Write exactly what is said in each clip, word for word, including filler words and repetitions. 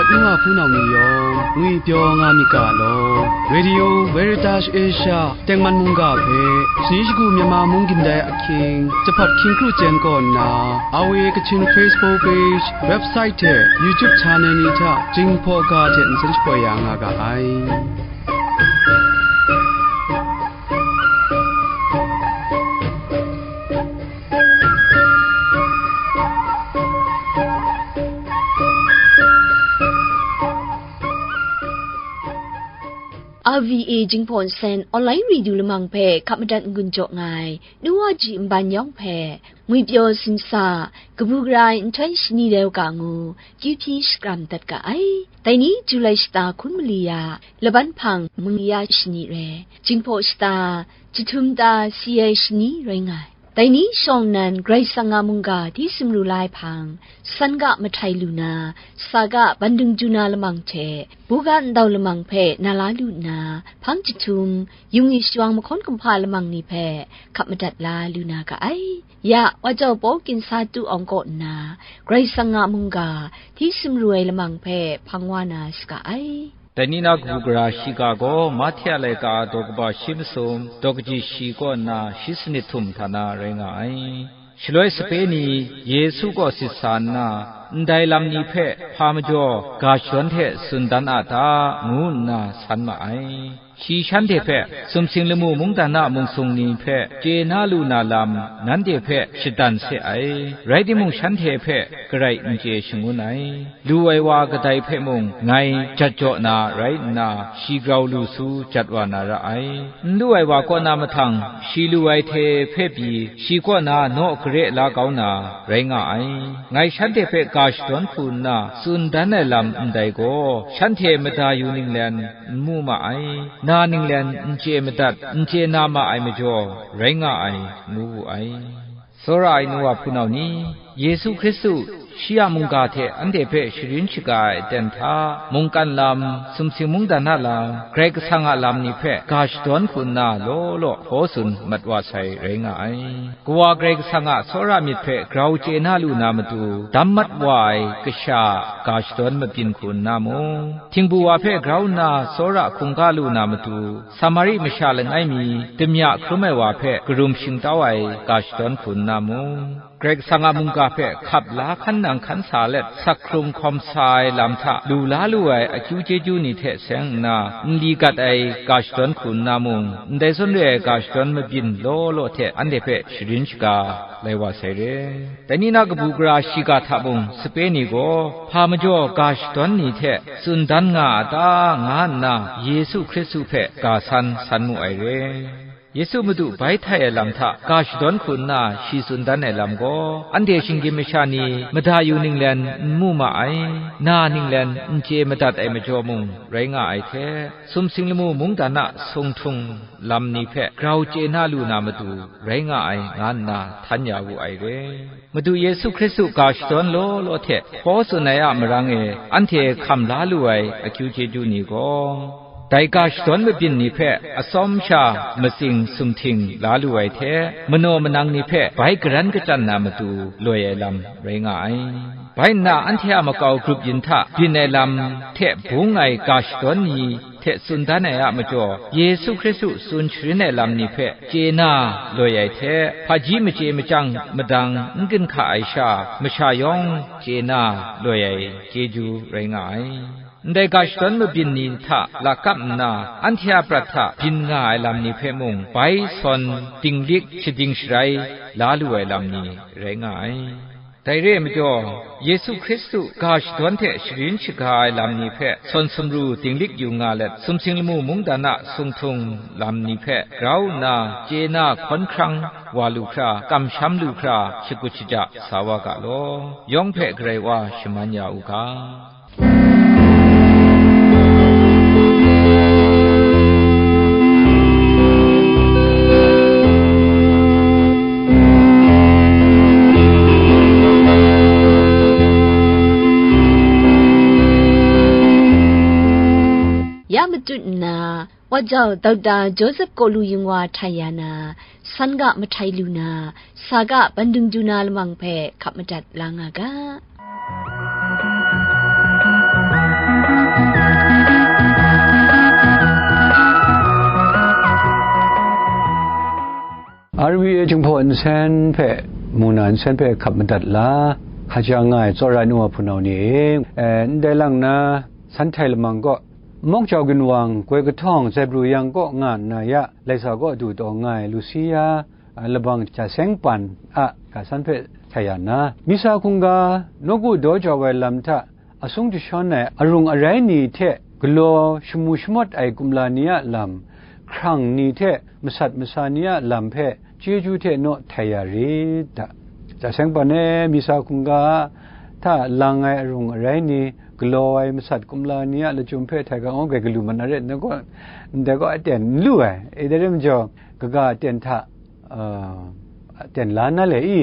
N wa hpunau ni yawng ngwipyaw nga myit ga law, Radio Veritas Asia tengman mungga hpe, shani shagu Myanmar mung gindai ahkying, jahpat hkying kru chyen kaw nna, R V A Kachin Facebook page, website hte YouTube channel ni hta Jinghpaw ga hte nsen shapoi ya nga ga ai. R V A Jinghpaw Nsen Online Radio lamang hpe hkap madat n-gun jaw nga ai, nu wa ji nban yawng hpe, ngwipyaw simsa, kabu gara ai nhtoi shani rau ga ngu, chyu hpyi shakram dat ga ai. Dai ni Julai shata hkun mali ya, laban hpang mung ya shani rai, Jinghpaw shata, jahtum ta si ai shani rai nga ai. Dai ni shawng nnan Karai Kasang a mungga hti sumru la ai hpang, san ga mahtai lu na, sa ga bandung ju na lamang hte, buga ndau lamang hpe na la lu nna, hpang jahtum, yung i shawang mahkawn kumhpa lamang ni hpe hkap madat la lu na ga ai. Ya, wa jau paw ginsa tu awng kaw nna, Karai Kasang a mungga hti sumru ai lamang hpe hpang wa na saga ai. Dai ni na kabu gara shiga gaw Mahte a laika a daw kaba shi masum, daw kaji shi kaw nna shi sanit htum hta na rai nga ai. Shaloi sape ni Yesu kaw sit sa nna, ndai lam ni hpe hpa majaw ga shadawn hte tsun dan a ta, ngu nna san ma ai. Shi shanhte hpe, sumsing lamu mungdan a mungsung ni hpe chye na lu na lam, nanhte hpe shadan se ai. Rai timung, shanhte hpe garai n chye shangun ai. Lu ai wa kadai hpe mung ngai jat jaw na rai nna, shi grau lu su jat wa na ra ai. N lu ai wa kaw na mahtang, shi lu ai hte hpe pyi, shi kaw na naw gare la kau na rai nga ai. Ngai shanhte hpe ga shadawn hku nna tsun dan ai lam ndai gaw, shanhte mada yu ninglen n mu ma ai, na ninglen n chye madat, n chye na ma ai majaw rai nga ai, ngu wu ai. Tsawra ai nu wa hpunau ni, Yesu Hkristu shi a mungga hte anhte hpe sharin shaga ai aten hta, mungkan lam, sumsing mungdan a lam, Karai Kasang a lam ni hpe ga shadawn hku nna law law hkaw tsun mat wa sai rai nga ai. Kawa Karai Kasang a tsawra myit hpe grau chye na lu na matu, dam mat wa ai kasha ga shadawn mabyin hku nna mung, htingbu wa hpe grau nna tsawra hkungga lu na matu, Samari masha langai mi damya hkrum ai wa hpe karum shingtau ai ga shadawn hku nna mung, Karai Kasang a mungga hpe hkap la hkan nang hkan sa let, sak hkrung hkawm sa ai lam hta lu la lu ai akyu chyeju ni hte seng nna, nli gat ai ga shadawn hku nna mung, ndai zawn re ai ga shadawn mabyin law law hte anhte hpe sharin shaga lai wa sai re. Dai ni na kabu gara shiga hta mung sape ni gaw, hpa majaw ga shadawn ni hte tsun dan nga a ta, nga nna Yesu Hkristu hpe ga san san mu ai re. Yesu Madu bai htai ai lam hta ga shadawn hku nna shi tsun dan ai lam gaw, anhte shinggyim masha ni mada yu ninglen n mu ma ai, na ninglen n chye madat ai majaw mung rai nga ai hte, sumsing lamu mungdan a sung htung lam ni hpe grau chye na lu na matu rai nga ai, nga nna htan ya wu ai re. Madu Yesu Hkristu ga shadawn law law hte hkaw tsun ai a marang e, anhte hkam la lu ai akyu chyeju ni gaw, dai ga shadawn mabyin ni hpe atsawm sha matsing sumhting la lu ai hte, manaw manang ni hpe bai garan kachyan na matu loi ai lam rai nga ai. Bai nna, anhte a makau grup yin hta byin ai lam hte bung ai ga shadawn ni hte tsun dan ai a majaw, Yesu Hkristu tsun sharin ai lam ni hpe chye na loi ai hte, hpaji machye machyang madang n ginhka ai sha, masha yawng chye na loi ai chyeju rai nga ai. Ndai ga shadawn mabyin ni hta lakap nna, anhte a prat hta byin nga ai lam ni hpe mung bai sawn dinglik shading sharai la lu ai lam ni rai nga ai. Dai re ai majaw, Yesu Hkristu ga shadawn hte sharin shaga ai lam ni hpe sawn sumru dinglik yu nga let, sumsing lamu mungdan a sung htung lam ni hpe grau nna chye na hkawn hkrang wa lu hkra, kamsham lu hkra, shakut shaja sa wa ga law, yawng hpe Karai wa shaman ya u ga. Ya matut nna, wa jau Dokta Joseph Kawlu Yingwa htai ya na, san ga mahtai lu na, sa ga bandung du na lamang hpe hkap madat la nga ga. Jinghpaw nsen hpe, mung na nsen hpe hkap madat la, hkaja nga ai tsawra ai nu wa hpunau ni e, eh, ndai lang na, san htai lamang kaw, Mawk jau ginwang, goi kahtawng, zai pru yang kaw nga nna ya, laisa kaw du taw nga ai Lusia, a, labang ja seng pan a ga san hpe htai ya nna, Misa hkungga, nawku daw jau ai lam hta, asung jashawn ai arung arai ni hte galaw shamu shamawt ai kumla ni a lam, hkrang ni hte masat masa ni a lam hpe chyeju hte naw htai ya rit da. Ja seng pan e, Misa hkungga hta lang ai arung arai ni, galaw ai masat kumla ni a lachyum hpe htai ga, ngu, grai galu mat na ret, ndai gaw, ndai gaw aten n lu ai, e, dai rai majaw, kaga aten hta, a, aten la na le i,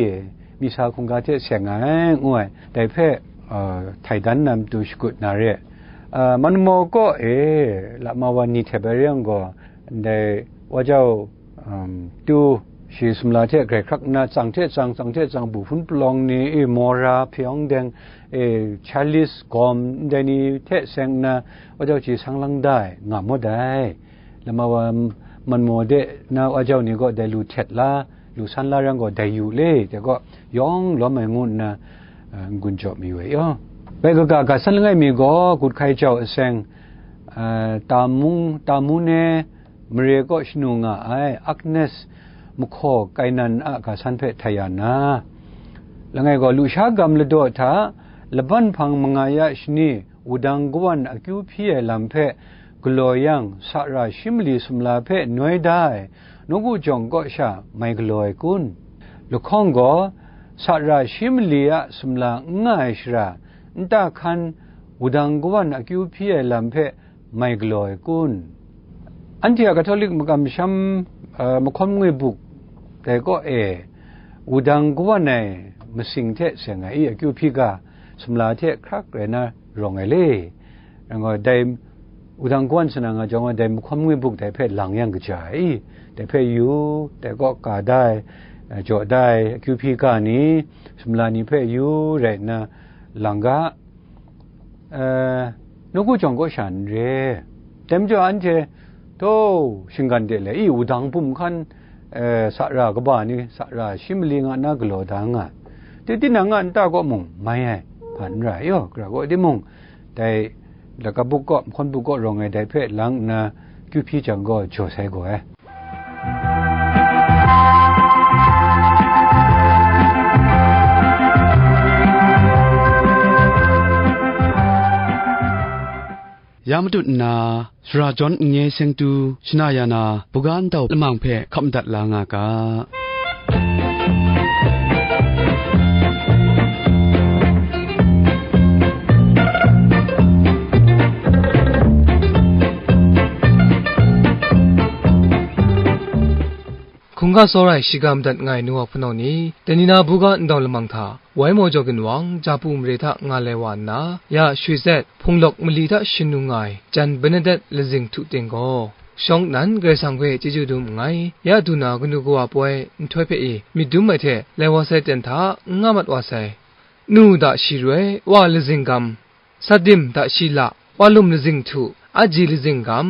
Misa hkungga hte seng ai, ngu ai, dai hpe, a, htai dan na matu shakut na re. A, Manmaw kaw e, lama wa ni htep ai re yang gaw, ndai wa jau, um, tu, shi sumla hte grai hkrak nna, tsang hte tsang, tsang hte tsang, bu hpun palawng ni, e, mora, hpyawng deng, e, chalis, gawm, ndai ni hte seng nna, wa jau chye sang lang da ai, nga mu dai. Lama wa Manmaw de na wa jau ni gaw dai lu htet la, lu san la yang gaw dai yu le, dai gaw yawng lawm ai ngu nna, eh, n-gun jaw mayu ai yaw. Bai kaga ga san langai mi gaw, Gut Hkai jau aseng, eh, Tamu, Tamu ne mare kaw shanu nga ai Agnes mahkaw Kainan a ga san hpe htai ya na, langai gaw, lusha gam ladaw hta laban hpang manga ya shani wudang kawan akyu hpyi ai lam hpe galaw yang, sara shi mali sumla hpe noi da ai nawku jawng kaw sha mai galaw ai kun? Lahkawng gaw, sara shi mali a sumla n nga ai shara, nta hkan wudang kawan akyu hpyi ai lam hpe mai galaw ai kun? Anhte a Katolik makam masham, eh, mahkawn ngwi buk dai kaw e, wudang kawan ai masing hte seng ai i, akyu hpyi ga, sumla hte hkrak rai na rawng ai le? Rai gaw, dai wudang kawan sa na nga jawng, dai mahkawn ngwi buk dai hpe lang yang kaja ai i, dai hpe yu, dai kaw ka da ai, eh, jaw da ai, akyu hpyi ga ni, sumla ni hpe yu rai nna lang ga, eh, nawku jawng kaw sha n re. Dai majaw anhte, taw, shinggan de le, i, wudang bum hkan, eh, sara kaba ni, sara shi mali nga na galaw da nga, ti tinang a nta kaw mung mai ai, hpa n ra ai yaw, gara kaw timung, dai lakap buk kaw, mahkawn buk kaw rawng ai dai hpe lang nna, kyu hpyi jang gaw, jaw sai gaw ai. Ya matut nna, sara jawn n-, nye seng tu shana ya na, buga ndau lamang hpe hkap madat la nga ga. Hkungga tsawra ai shiga madat nga ai nu wa hpunau ni, dai ni na buga ndau lamang hta, wai maw jaw ginwang, Japu mare hta nga lai wa nna, ya shwi zet, hpung lawk mali hta shin nu nga ai, jan Benedet lazing htu ting gaw, shawng nnan Karai Kasang hpe chyeju dum nngai, ya du na kanu kawa poi nhtoi hpe i myit dum ai hte, lai wa sai ten hta n nga mat wa sai. Nu da shi roi, wa lazing gam, Sadim da shi la, wa lum lazing htu, aji lazing gam,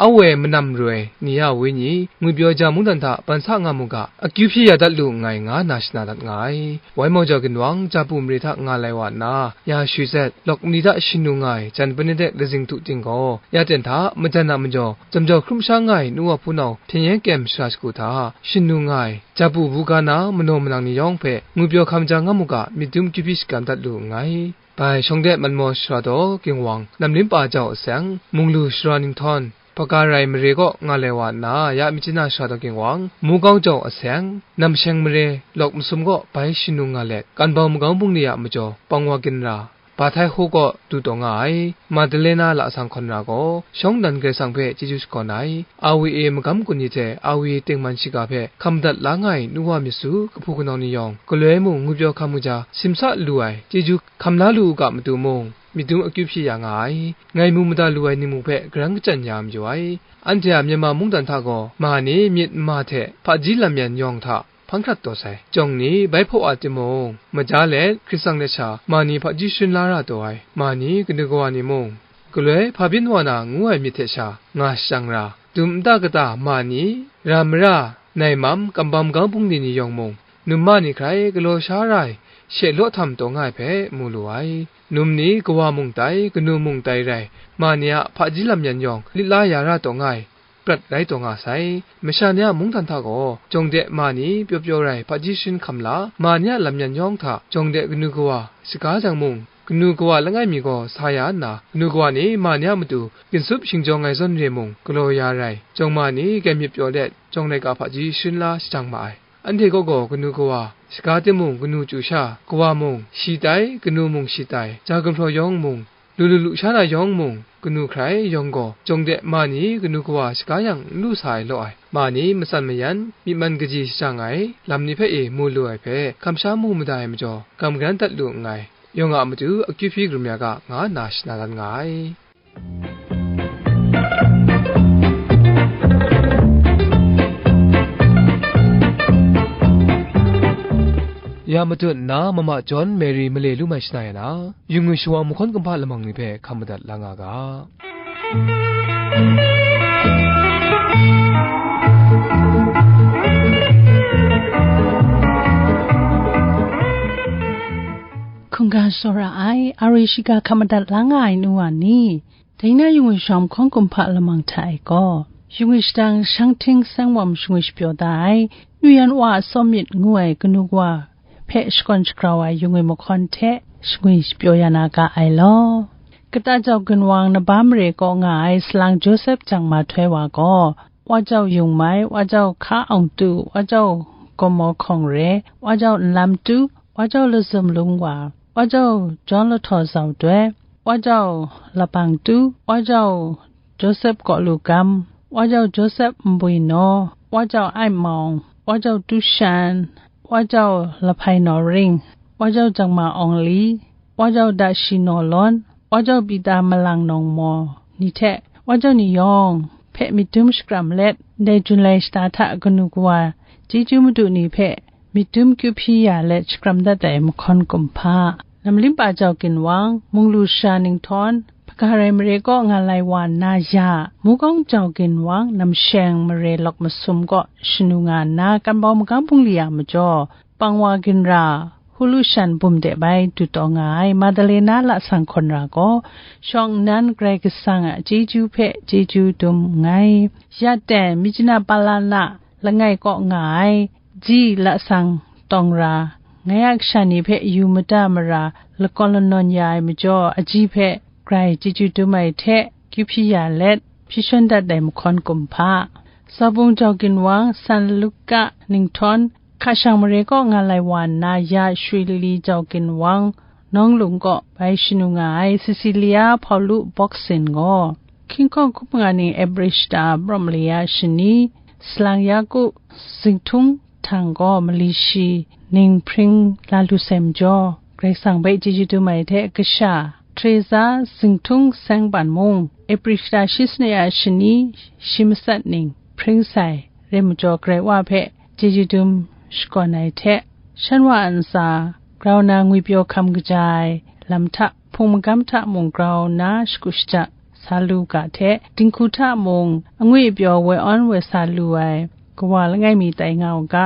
awe manam roi, ni a wenyi, ngwipyaw ja mungdan hta ban sa nga mu ga, akyu hpyi ya dat lu nngai nga na shana dat nga ai. Wai maw jau ginwang, Japu mare hta nga lai wa nna, ya shwi zet, lawk mali hta shin nu nga ai, jan Benedet lazing htu ting gaw, ya ten hta, majan a majaw, jam jau hkrum sha nga ai, nu wa hpunau, hpyen yen kyem shara shagu hta, shin nu nga ai, Japu buga na, manaw manang ni yawng hpe, ngwipyaw hkam ja nga mu ga, myit dum akyu hpyi shakam dat lu nngai. Bai shawng de Manmaw shara daw Ginwang, Namlim pa jau aseng, Munglu shara Ninghtawn, Hpaka rai mare kaw nga lai wa nna, ya Myitkyina shara daw Ginwang, Mungkau jau aseng, Namsheng mare, lawk masum kaw bai shin nu nga let, Kanbau magau bungli a majaw, Pangwa ginra, Ba Htai Hku kaw du taw nga ai, Madalena lasang hkawn ra gaw, shawng nnan Karai Kasang hpe chyeju shakawn ai, A W A magam kun ni hte A W A tengman shiga hpe hkam madat la nga ai nu wa myit su, kahpu kanau ni yawng, galoi mung ngwipyaw hkam kaja, simsa lu ai, chyeju hkam la lu u ga matu mung, myit dum akyu hpyi ya nga ai, ngai mu mada lu ai ni mung hpe garang kachyan ya mayu ai. Anhte a Myanmar mungdan hta gaw, ma ni myit n ma hte hpaji lam yan yawng hta hpang hkrat taw sai. Jawng ni bai hpaw a timung, maja let hkrit tsang let sha, ma ni hpaji sharin la ra taw ai, ma ni kanu kawa ni mung, galoi hpa byin wa na ngu ai myit hte sha nga shajang ra, dum nta kata ma ni, ra mara, Nai mam, kambam gang bungli ni yawng mung, num ma ni hkrai galaw sha ra ai, she law htam taw nga ai hpe mu lu ai. Num ni kawa mung tai, kanu mung tai rai, ma ni a hpaji lam yan yawng lit la ya ra taw nga ai, prat rai taw nga sai. Masha ni a mungdan hta gaw, jawng de ma ni pyaw pyaw rai hpaji sharin hkam la, ma ni a lam yan yawng hta jawng de kanu kawa shaga jang mung, kanu kawa langai mi gaw sa ya nna, kanu kawa ni ma ni a matu ginsup shingjawng ai zawn re mung galaw ya rai, jawng ma ni gem myit pyaw let, jawng laika hpaji sharin la shajang ma ai. Anhte kaw gaw kanu kawa, shaga timung kanu chyu sha, kawa mung shi tai, kanu mung shi tai, ja gumhpraw yawng mung, lu lu lu sha na yawng mung, kanu hkrai yawng gaw, jawng de ma ni kanu kawa shaga yang n lu sa ai law ai, ma ni matsan mayan, myi man kaji shajang ai, lam ni hpe e mu lu ai hpe, hkam sha mu mada ai majaw, gam garan dat lu nngai. Yawng a matu akyu hpyi karum ya ga, nga nna shana dan nga ai. Ya matut nna, mama John Mary male lu mai shana ya na, yu ngwi shawa mahkawn kumhpa lamang ni hpe hkam madat la nga ga. Hkungga tsawra ai, ari shiga hkam madat la nga ai nu wa ni, dai na yu ngwi shawa mahkawn kumhpa lamang hta e gaw, yu ngwi shadang Shang Hting Seng Wam shingwi shapyaw da ai, Nu Yan Wa A Tsawm Myit ngu ai kanu kawa hpe shakawn shagrau ai yu ngwi mahkawn hte shingwi shapyaw ya na ga ai law. Kata jau ginwang Naba mare kaw nga ai salang Josep Jang Mahtoi Wa gaw, Wa Jau Yung Mai, Wa Jau Hka Aung Tu, Wa Jau Gaw Maw Hkawng Re, Wa Jau Nlam Tu, Wa Jau Lazum Lung Wa, Wa Jau Jawn Lahtaw Zau Doi, Wa Jau Labang Tu, Wa Jau Josep Kaw Lu Gam, Wa Jau Josep Nbwi Naw, Wa Jau Ai Mawng, Wa Jau Tu Shan, Wa Jau Lahpai Naw Ring, Wa Jau Jang Ma Awng Li, Wa Jau Da Shi Naw Lawn, Wa Jau Pita Malang Nawng Maw ni hte Wa Jau ni yawng hpe myit dum shakram let, ndai Jun lai shata hta kanu kawa chyeju madu ni hpe myit dum kyu hpyi ya let shakram dat ai mahkawn kumhpa, Namlimpa Jau Ginwang, Munglu Sara Ninghtawng, Hpagarai mare kaw nga lai wa nna ya, Mukawng Jau Ginwang, Namsheng mare lawk masum kaw shanu nga nna, Kanbau Magam Bungli a majaw, Pangwa Ginra, Hulu Shan bum de bai du taw nga ai Madalena Lasang Hkawn Ra gaw, shawng nnan Karai Kasang a chyeju hpe chyeju dum nngai. Ya ten, Mijina Palana langai kaw nga ai, Ji Lasang Tawng Ra, ngai a kasha ni hpe yu mada mara lakawn lanawn ya ai majaw, aji hpe grai chyeju dum ai hte, kyu hpyi ya let, hpyi shawn dat ai mahkawn kumhpa, Zabung Jau Ginwang, San Luka Ninghtawng, Hkashang mare kaw nga lai wa nna, ya Shwi Lili Jau Ginwang, Nawng Lung kaw bai shanu nga ai Cecilia Hpaulu Bawksin gaw, hkying hkawng hkum nga ning April shata, Brawm Mali a shani, Salang Yaku Zinghtung htang gaw mali shi ning hpring la lu sai majaw, Karai Kasang hpe chyeju dum ai hte kasha, Teresa Zinghtung Seng Ban mung, April shata shi sanit a shani, shi matsat ning hpring sai, rai majaw Karai Wa hpe chyeju dum shakawn ai hte, shan wa a ntsa grau na ngwipyaw hkam kaja ai lam hta, hpung magam hta mung grau na shagu shajat sa lu ga hte, dinghku hta mung angwi apyaw woi awn woi sa lu ai kawa langai mi tai nga u ga,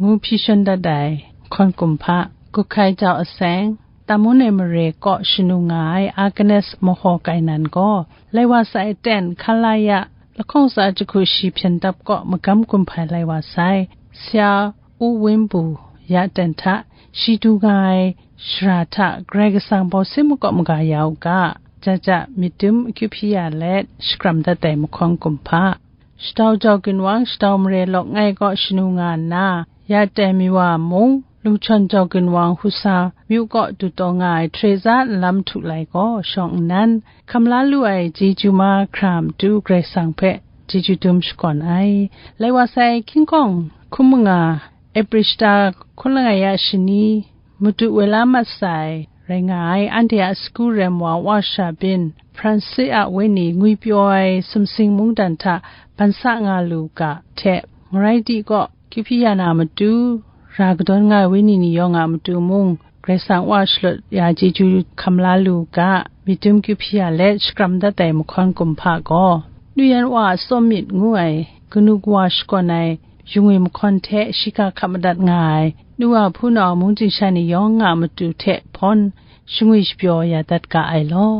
ngu hpyi shawn dat ai mahkawn kumhpa, Guhkai Jau Aseng, Tamun ai mare kaw shanu nga ai Agnes Mahaw Kainan gaw, lai wa sai ten, Hkalaya lahkawng tsa jahku shi hpyen dap kaw magam gumhpai lai wa sai, Sya U Win Bu ya ten hta, shi du nga ai shara hta Karai Kasang bawsit makawp maga ya u ga, ja ja myit dum akyu hpyi ya let, shakram dat ai mahkawn kumhpa. Shadau Jau Ginwang, Shadau mare lawk ngai kaw shanu nga nna, ya tai mi wa mung, Lungchawn Jau Ginwang Husa myu kaw du taw nga ai Teresa Nlam Htu Lai gaw shawng nnan, hkam la lu ai chyeju ma hkra matu Karai Kasang hpe chyeju dum shakawn ai. Lai wa sai hkying hkawng hkum manga, April shata hkun langai ya shani, matu woi la mat sai, rai nga ai, anhte a sagu rem wa Wa Sha Byin, Francis a wenyi ngwipyaw ai sumsing mungdan hta ban sa nga lu ga hte, Ngarai di kaw kyu hpyi ya na matu, ra kadawn nga ai wenyi ni yawng a matu mung, Karai Kasang Wa shalut ya chyeju hkam la lu ga, myit dum kyu hpyi ya let shakram dat ai mahkawn kumhpa gaw, Nu Yan Wa A Tsawm Myit ngu ai kanu kawa shakawn ai yu ngwi mahkawn hte shiga hkap madat nga ai, nu wa hpunau mungchying sha ni yawng a matu hte hpawn shangwi shapyaw ya dat ga ai law.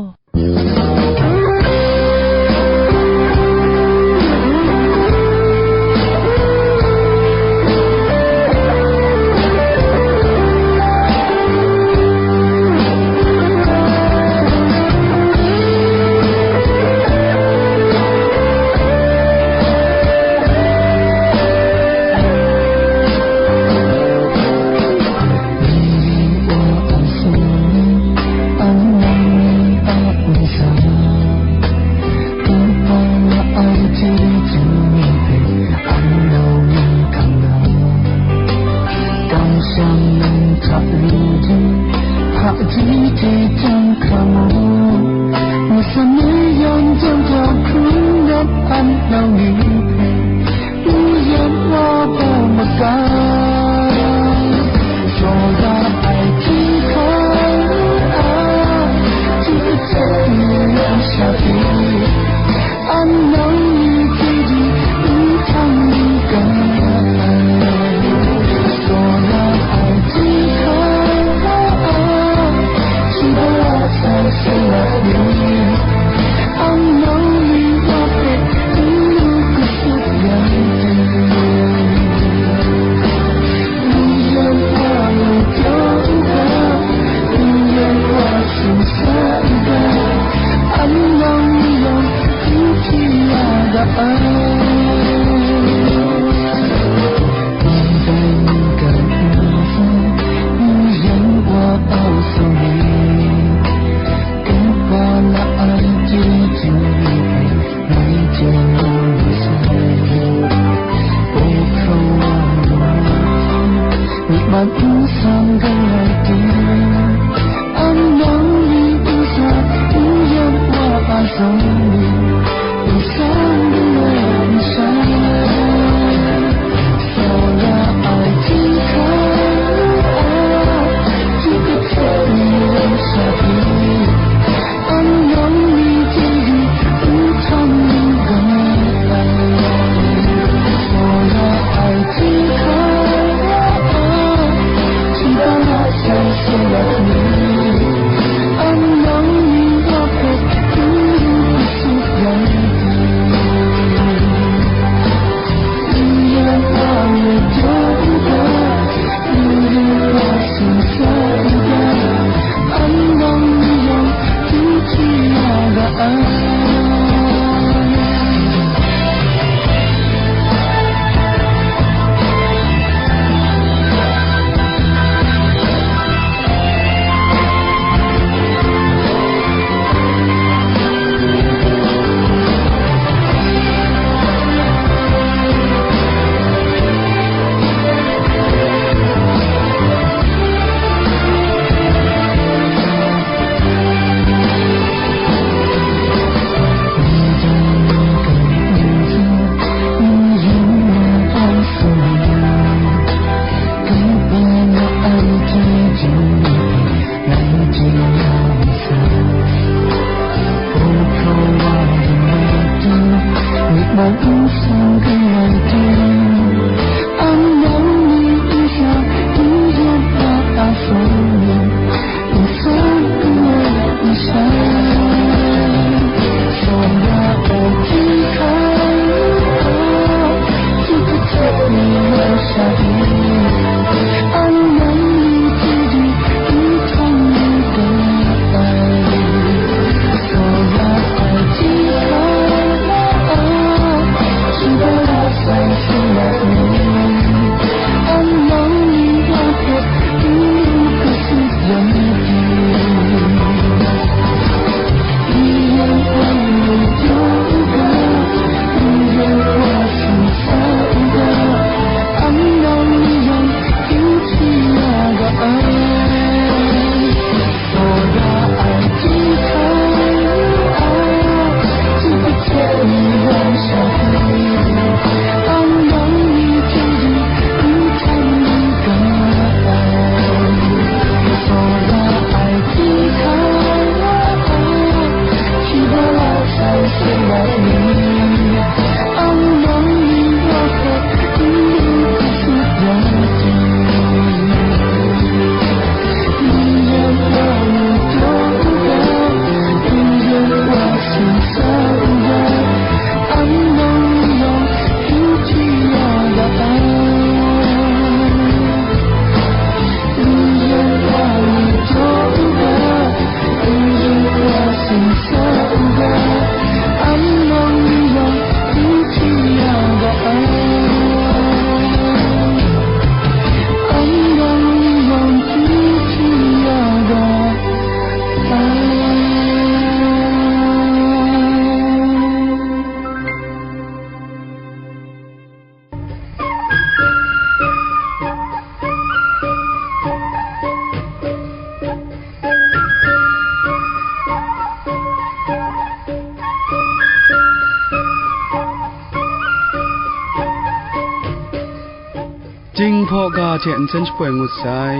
Jinghpaw ga hte nsen shapoi ngut sai.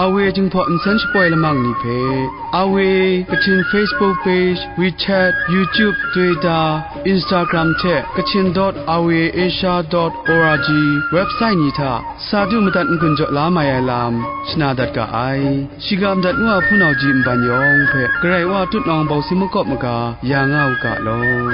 Awe Jinghpaw nsen shapoi lamang ni hpe, Awe Kachin Facebook page, WeChat, YouTube, Twitter, Instagram hte Kachin dot awe asia dot org website ni hta sa du madat n-gun jaw la mai ai lam shana dat ga ai. Shiga madat ngu a hpunau ji nban yawng hpe Karai Wa tutnawng bawsi makawp maga ya nga u ga law.